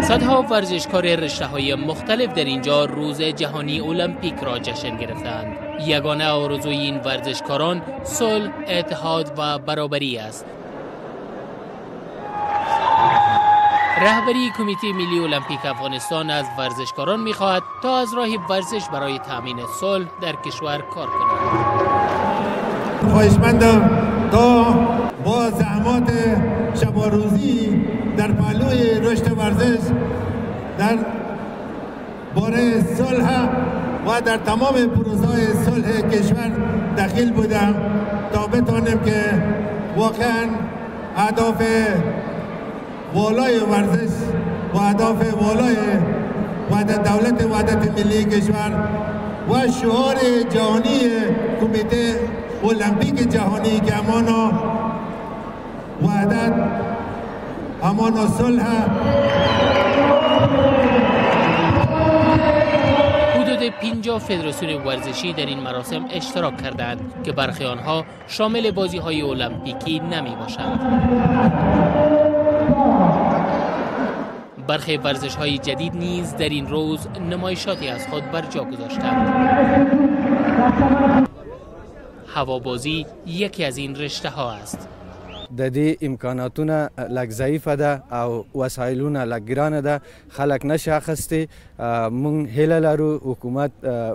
صدها ورزشکار رشته‌های مختلف در اینجا روز جهانی المپیک را جشن گرفتند. یگانه آرزوی این ورزشکاران صلح، اتحاد و برابری است. رهبری کمیته ملی المپیک افغانستان از ورزشکاران می‌خواهد تا از راه ورزش برای تامین صلح در کشور کار کنند. خواهشمندم تا با زحمات شب و روزی در پهلوی رشد ورزش در باره صلح و در تمام پروسه‌های صلح کشور دخیل بودم تا بتانیم که واقعا اهداف والای ورزش و اهداف والای دولت وحدت ملی کشور و شعار جهانی کمیته المپیک جهانی که امانا وحدت، امانا صلح. حدود 50 فدراسیون ورزشی در این مراسم اشتراک کردند که برخی آنها شامل بازی‌های المپیکی نمی باشند. برخی ورزش‌های جدید نیز در این روز نمایشاتی از خود بر جا گذاشتند. هوابازی یکی از این رشته ها است. د دې امکاناتونه لږ ضعیفه ده او وسایلونه لږ ګرانه ده، خلک نشي اخیستی. مونږ هیله لرو حکومت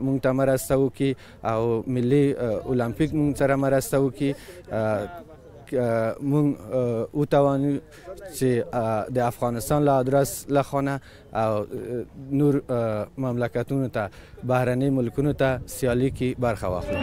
مونږ ته مرسته وکړي او ملي المپیک مونږ سره مرسته وکړي، مونږ وتوانو چې د افغانستان له ادرس له خانه او نور مملکتونو ته، بهرني ملکونو ته سیالي کې برخه واخلو.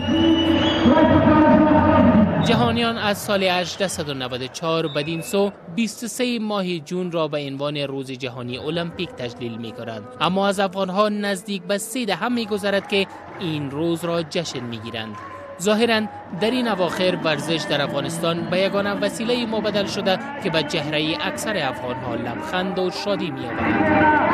جهانیان از سال 1894 بدین سو 23 ماه جون را به عنوان روز جهانی المپیک تجلیل می کنند، اما از افغانها نزدیک به 3 دهه می گذرد که این روز را جشن می گیرند. ظاهراً در این اواخر ورزش در افغانستان به یگانه وسیله مبدل شده که به چهره اکثر افغانها لبخند و شادی می آورد.